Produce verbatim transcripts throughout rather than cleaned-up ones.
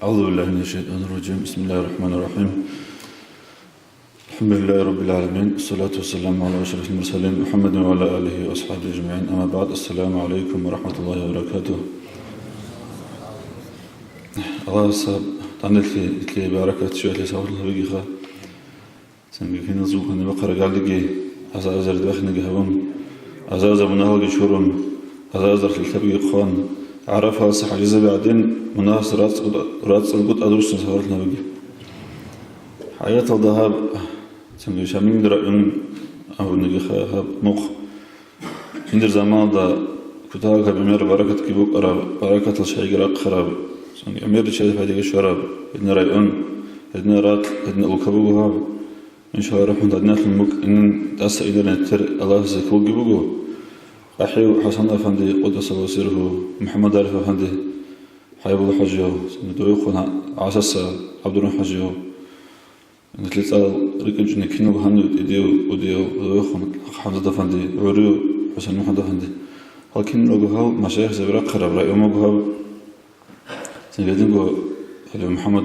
أعوذ بالله من الشيطان الرجيم. بسم الله الرحمن الرحيم. الحمد لله رب العالمين. الصلاة والسلام على أشرف المرسلين محمد وعلى آله وأصحابه أجمعين. أما بعد. السلام عليكم ورحمة الله وبركاته. Аллагьас гьаб данделъи, итлъи, баракат щвеялъе сабурлъун гьабигиха. Цинги киназулго гьаниб бахъарагӀалдиги, азар-азар ридбахинаги гьабун, азар-азар мунагьалги чурун, азар-азар лъилъабиги хъван, ГӀарафалъа хӀажизаби гӀадин, мунагьалъа рацӀцӀалъго, рацӀцӀалъго тӀадруссун сабурлъун гьабиги. ХӀаяталда гьаб, цинги Шамилил район абуниги ха-, гьаб мухъ. Жиндир заманалда кутакаб гӀемер баракатги букӀараб, баракатал шайги рахъараб, цинги гӀемер риччазе пайдаги щвараб, гьедин район, гьедин ракь, гьедин улка буго гьаб. Иншалла рахман, гьадиналъун букӀинин тӀаса инарин тер Аллагьасе кколги буго. АхӀив ХӀасан афанди, къуддаса сирругьу, МухӀаммад Ариф афанди, ХӀайбул ХӀажияв, цинги довехун ГӀасаса ГӀабдурахӀман ХӀажияв. Нилъер цӀарал рикӀкӀинчӀони киналго гьанив тӀадив, удияв, довехун ХӀамзат афанди, гӀурияв ХӀусен МухӀаммад афанди. Гьал киналго гьал машаихзаби рахъараб район буго гьаб. Цинги гьединго гьалив МухӀаммад,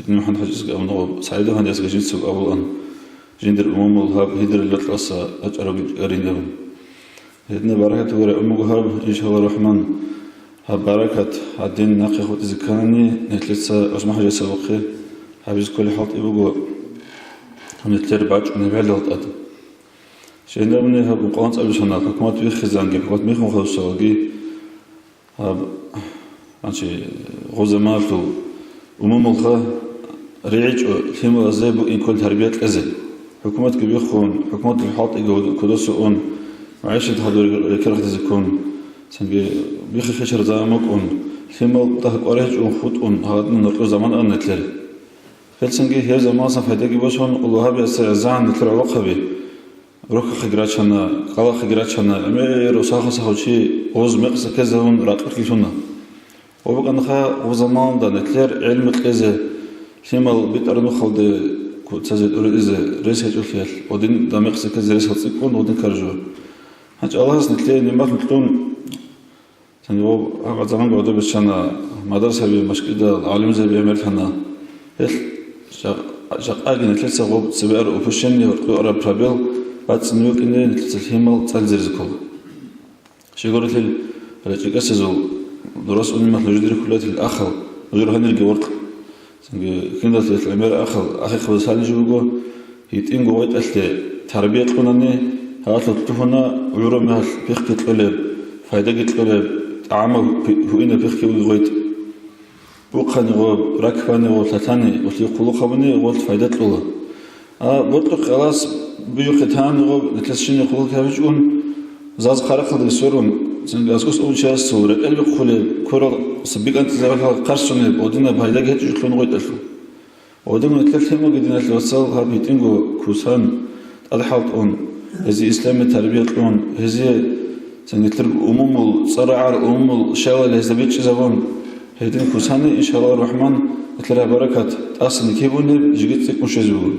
МухӀаммад ХӀажиясги абуна, СагӀид афандиясги жинцаго абулаан, жиндир умумул гьаб гьидрал ракьалъа вачӀараб рикӀкӀарин абун. Гьединаб баракат гури умуго гьаб, иншалла рахман, гьаб баракат гьадин нахъе хутӀизе кканани, нилъеца ГӀусман ХӀажиясабухъе гьабизе кколеб хӀалтӀи буго, гьанилъер бачӀунеб гӀелал тӀад. Щайин абуни гьаб ункъоялда цӀалбисана, хӀукумат биххизанги, хӀукумат биххун хадусалаги, гьаб, гьанчи, гъозамалъул умумулха ригӀичӀо лъималазе букӀин кколеб тарбия кьезе. ХӀукуматги биххун, хӀукуматалъул хӀалтӀиги кодоса ун, магӀишат гьадур рекерахъизе ккун, цинги биххи-хечараб заман букӀун, лъимал дагь кӀваригӀичӀого хутӀун, гьадин нуркьу заман ана нилъер. Гьелцинги гьеб заманалъан пайдаги босун, Аллагьасда загьан нилъер гӀолохъаби. Рохьахъеги рачана, кӀкӀалахъеги рачана, гӀемер сахал-сахал чи гъоз мекъса ккезавун ракьулъ лъуна. Ва букӀанха гъоб заманалда нилъер гӀелму кьезе, лъимал битӀараб нухалде куцазе тӀуризе рес гьечӀолъиялъ, гъодин дагь мекъса ккезе ресал цӀикӀкӀун гъодин каржо. ГьанчӀ Аллагьас нилъее нигӀматлъун кьун, цинги гьаб заманго гӀодобе риччана мадрасаби, машкидал, гӀалимзаби гӀемерлъана. Гьелъ жа-, жакъаги нилъеца гъоб цебе араб упущение, гьоркьоб араб пробел бацӀцӀине букӀине нилъеца лъимал цӀализе ризкула. Щайгурелъул речӀчӀи кӀасезул дурас уни махлужидер хьулатил ахал, нужер гьанирги гъоркь. Цинги киналъе гӀемер ахал ахихъабаз гьанив жо буго, гьитӀинго гъветӀалъе тарбия кьунани, гьалъул лъугьуна гӀураб мехалъ пихъги кьолеб, пайдаги кьолеб, тӀагӀамал пи-, гьуинаб пихъги буго гъветӀ. Бухъани гъоб, раквани гъоб, лъалъани, улъи хъулухъ гьабуни гъолъ пайда кьола. А бокьухъ кӀалас буюхъе тани гъоб, нилъер щибниги хъулухъ гьабичӀун, заз хъарахъалдаги сверун, цинги аскӀос унчиясул рекӀел бихъулеб, кверал бикӀантӀизабалъал хъарсунеб, гъодинаб пайдаги гьечӀо лъугьун гъветӀалъул. Гъодин нилъер лъималги, диналъул вацал, гьаб гьитӀинго кусан тӀадхӀалтӀун, гьезие исламияб тарбия кьун, гьезие цинги нилъер умумул, цӀар-рагӀар умумул щалал гьезда бичӀчӀизабун, гьедин кусани, иншаллагь рахман, нилъер гьаб баракат тӀасан кибунеб жеги цӀикӀкӀун щвезе буго.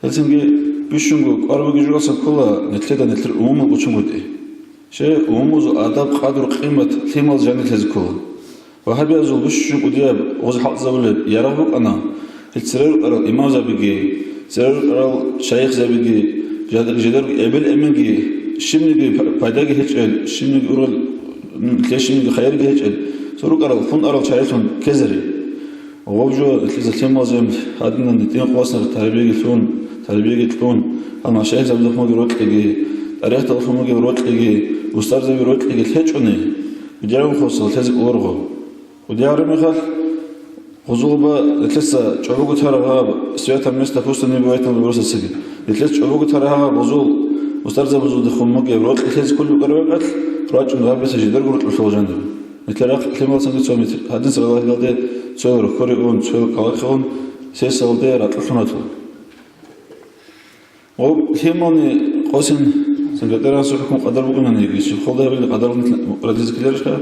Гьелцинги бищунго кӀвар бугеб жоялдаса ккола нилъеда нилъер умумул кӀочон гутӀи. Щай, умумузул адаб, къадру, къимат лъимал жанир лъезе ккола. Вагьабиязул бищун кӀудияб гъоз хӀалтӀизабулеб ярагъ букӀана, гьел цере рукӀарал имамзабиги, цере рукӀарал шайихзабиги, жадар-, жидарго эбел-эменги, щибниги пайдаги гьечӀел, щибниги урал, лъе щибниги хайирги гьечӀел, цо рукӀарал хун арал чагӀилъун ккезари. Гъоб жо лъица лъималазул гьадинан гьитӀинаб къвасар тарбияги лъун, тарбияги кьун, гьал машаихзабазухъ бугеб рокьиги, тӀарихӀдалъун бугеб рокьиги, устарзаби рокьиги лъечӀони, кӀудияб мехалъ лъезе кӀоларого. КӀудияб мехалъ, гъозулба лъица чӀобого тараб гьаб, свято место пусто не бывает, нилъеца чӀобого тараб гьаб гъозул устарзабазулдехун бугеб рокьи лъезе кколеб букӀараб бакӀалъ, рачӀун гьабица жидарго рокьулъул жаниб. Нилъер рахъ лъималазги цо метр, гьадин сабалагьиялде цоял рохьоре ун, цоял кӀалахъе ун, сесалде ракьулъун ратула. Гъоб лъимални къосин, цинги БетӀергьанасул хӀукму къадар букӀинаниги, щиб хъулда гьабили къадар радизе ккеларищха?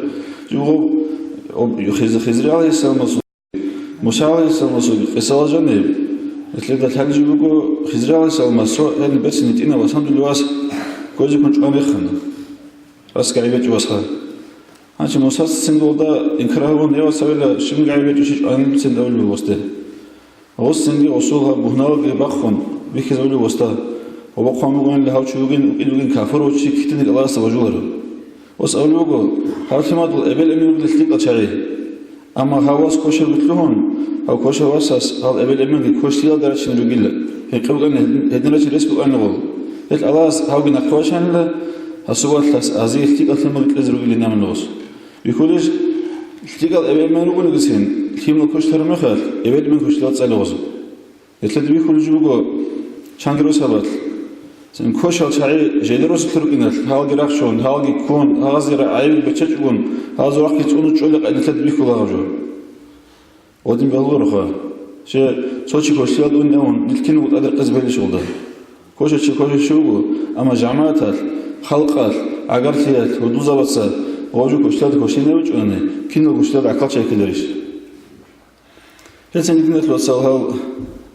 Жиб гъоб, гъоб Хиз-, Хизри гӀалайгьиссаламасул, Муса гӀалайгьиссаламасул къисалда жаниб, нилъеда лъалеб жо буго, Хизри гӀалайгьиссаламас цо гьениб берцин гьитӀинав ва самдулев вас кквезеккун чӀван рехана. РасгӀи гӀеб гьечӀев васха. Гьанже Мусаца цинги гъолда инкар гьабун, я васавила, щибниги гӀайиб гьечӀищ чӀванилицин абулеб гъосде. Гъос цинги гъосул гьаб бугьналги бахъун бихьизабулеб гъосда. Ва бахъун бугони гьав чи вугин, вукӀин вугин кафур ва чи китӀинги Аллагьасда вожуларо. Гъос абулеб буго, гьав лъимадул эбел-эмен ругел лъикӀал чагӀи. Амма гьав вас кошарги лъугьун, гьав кошав васас гьал эбел-эменги кошдиялда рачинел ругила, гьекъи букӀана гьедин, гьедин рачи рес букӀанигъул. Гьел Аллагьас гьавги нахъе вачанила, гьасул валъас азие лъикӀал лъимал кьезе ругилин аминал гъос. Бихьулищ, лъикӀал эбел-эмен ругонигицин, лъимал кошдияраб мехалъ, эбел-эмен кошдиялда цӀалев гъозу. Гьелъул бихьулеб жо буго, чанги росабалъ. Цин кошал чагӀи жидер росулъ рукӀиналъ, гьалги рахчун, гьалги ккун, гьазира гӀайиб бечечӀогун, гьазул рахъги цӀунун чӀолеб къайдалъ бихьула гьаб жо. Гъодин бегьулароха. Че цо чи кошдиялда унев вун, нилъ киналго тӀадекъезе бегьилищ гъолда. Кошав чи кошав чи вуго, амма жамагӀаталъ, халкъалъ, гӀагарлъиялъ, гьудулзабаца гъов жо кошдиялда кошдине вичӀунани, киналго кошдиялда гӀахьалчагӀи ккеларищ? Гьелъин, диналъул вацал, гьал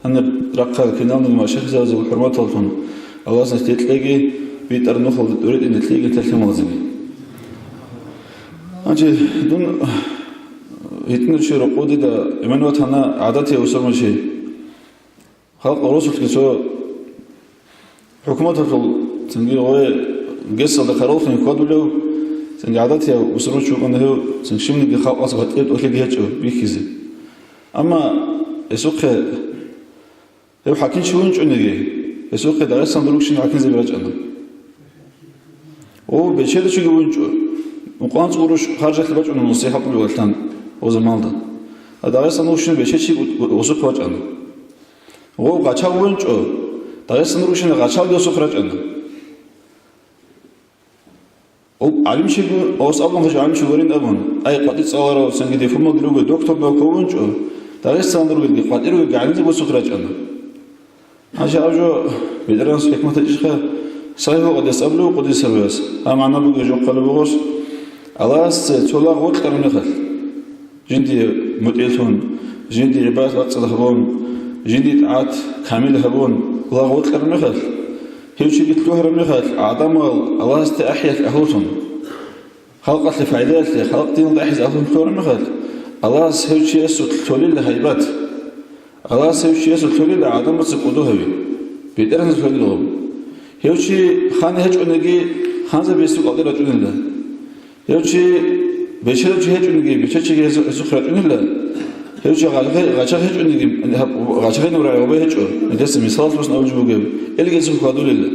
гьанир рахъал киналниги машайихзабазул хӀурматаллъун, Аллагьас нилъее кьеги, битӀараб нухалда тӀуритӀине лъиги лъалъималазеги. Гьанже дун гьитӀинав чи рокъов дида иман батана гӀадатияв бусурманчи. Халкъ росулъги цо ХӀукуматалъул цинги гъой гесалда хъараллъун хьвадулев, цинги гӀадатияв бусурманчи вукӀана гьев, цинги щибниги халкъалъ батӀияб тӀолъиги гьечӀо бихьизе. Амма гьесухъе, гьев хӀакимчи вугинчӀониги, гьесухъе Дагъистаналда рукӀинчи хӀакимзаби рачӀана. О, бечедав чиги вугинчӀо, мукъанцӀ гъурущ харжалъ бачӀуна нусихӀат кьолеб валъан гъо заманалда. А Дагъистаналда рукӀинчи бечедав чи гъосухъ вачӀана. Гъов гъачав вугинчӀо, Дагъистаналда рукӀинчи гъачалги гъосухъ рачӀана. Гъов гӀалимчи гу-, гъос абун гьечӀо гӀалимчи вугин абун, ай къватӀир цӀаларав, цинги дипломалги ругев доктор наук вугинчӀо, Дагъистаналда ругелги къватӀир ругел гӀалимзаби гъосухъ рачӀана. Гьанже аб жо БетӀергьанас хӀикмат гьечӀищха, сахӀихӀул хӀадис абулев къуддиса сирругьу, гьаб магӀна бугеб жо хъвалеб буго гъос, Аллагьасде цо лагъ вокьараб мехалъ. Жиндие мутӀигӀлъун, жиндие гӀибадат-бацӀцӀад гьабун, жиндие тӀагӀат камил гьабун, лагъ вокьараб мехалъ, гьев чиги лъугьараб мехалъ, гӀадамал Аллагьасде ахӀиялъе агьлулъун, халкъалъе пайдаялъе, халкъ диналда ахӀизе агьлулъун лъугьараб мехалъ, Аллагьас гьев чиясулъ лъолила гьайбат. Аллагьас гьев чиясулъ лъолила гӀадамаца кӀодо гьави, БетӀергьанасда лъолила гъоб. Гьев чи ханав гьечӀониги, ханзаби гьесул кӀалде рачӀунила. Гьев чи бечедав чи гьечӀониги, бечедав чиги гьесухъ рачӀунила. Гьев чи гъачагъ-, гъачагъ гьечӀониги, гъачагъинаб рагӀи гъобе гьечӀо, гьединлъидал мисалалъ босун абулеб бугеб, гьелги гьесухъ хьвадулила.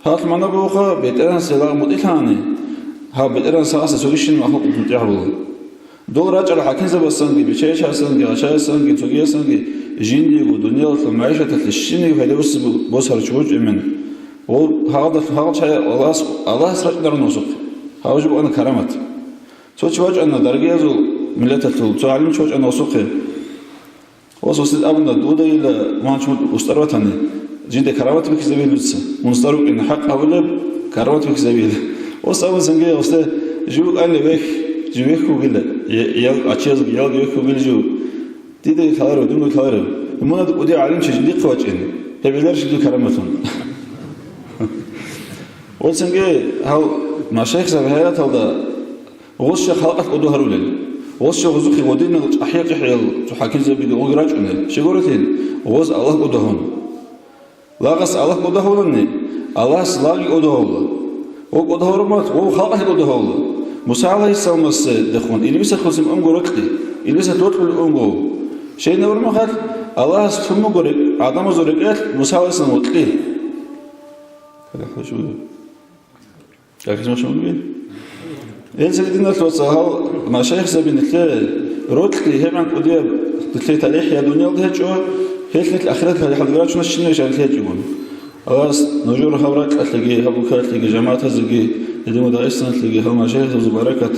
Гьалъ магӀна бугоха, БетӀергьанасде лагъ мутӀигӀлъани, гьаб БетӀергьанас гьасда цоги щиб махлукъ мутӀигӀ гьабула. Дол рачӀарал хӀакимзабасанги, бечедачасанги, гъачаясанги, цогиясанги жиндиего дуниялалъул магӀишаталъе щибниги пайда босизе босарав чи гьечӀо эмен. Гъо-, гьагъадалъ-, гьагъал чагӀи Аллагьас, Аллагьас рачӀунарун гъосухъе. Гьаб жо букӀана карамат. Цо чи вачӀана даргиязул миллаталъул, цо гӀалимчи вачӀана гъосухъе. Гъос гъосде абуна, дуда ила мунагьал чи устӀар ватани, жинда карамат бихьизабейила дуца. Мун устӀар вукӀин хӀакъ гьабулеб, карамат бихьизабейила. Гъос абуна цинги гъосде, жив вукӀанила вехь, жив вехь вугила, я-, ял-, ачиязги ялги вехь вугила жив. Дида лъаларев, дунги лъаларев. Мунагьал кӀудияв гӀалимчи жиндихъе вачӀин, гьеб гьеларищ дир караматлъун? Ва цинги гьал машайихзаби гьаяталда гъос щай халкъалъ кӀодо гьарулел, гъос щай гъозухъе гъодинал чӀахӀиял-чӀахӀиял цо хӀакимзабиги гъоги рачӀунел, щай гурелъул, гъоз Аллагь кӀодо гьавун. Лагъас Аллагь кӀодо гьавулани, Аллагьас лагъги кӀодо гьавула. Гъов кӀодо гьавураб мехалъ, гъов халкъалъе кӀодо гьавула. Муса гӀалайгьиссаламасдехун Илбисалъулъ унго рокьи, Илбисалъ рокьулев унго. Щайин абураб мехалъ, Аллагьас тун буго рекь-, гӀадамазул рекӀелъ Муса гӀалайгьиссалам вокьи. Гьелъие диналъ вацал гьал машайихзаби нилъее рокьи гьебгӀан кӀудияб нилъее талихӀ я дуниялда гьечӀо, гьелъ нилъ ахираталда талихӀалда рачунас щинабищ гьаб нилъее гьечӀогун. Аллагьас нужер гьаб ракьалъеги, гьаб улкаялъеги, жамагӀатазеги, гьединго Дагъистаналъеги гьал машайихзабазул баракат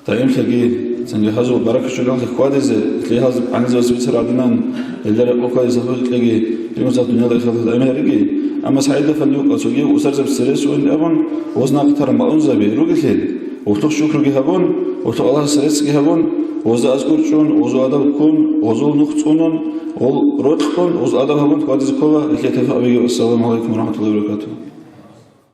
даимлъиги, цинги гьазул баракат щолелъи хьвадизе, лъигьаз гӀанизабаз бицараб гӀадинан, гьелда рекъон хьвадизе хӀалхьиги, динго цадахъ дуниялда ахираталда даим гьариги. Амма СагӀид Афанди вукӀа цогияв устарзаб цере суун абун, гъоз нахъ тараб малъунзаби ругелъул, гъорлъухъ шукруги гьабун, гъорлъухъ Аллагьасе реццги гьабун, гъозда азкур чӀун, гъозул адаб ккун, гъозул нух цӀунун, гъол рокьун, гъозул адаб гьабун хьвадизе ккола, гьелъие тавфикъ гьабеги. Ассаламу гӀалайкум ва рахӀматуллагьи ва баракатугьу.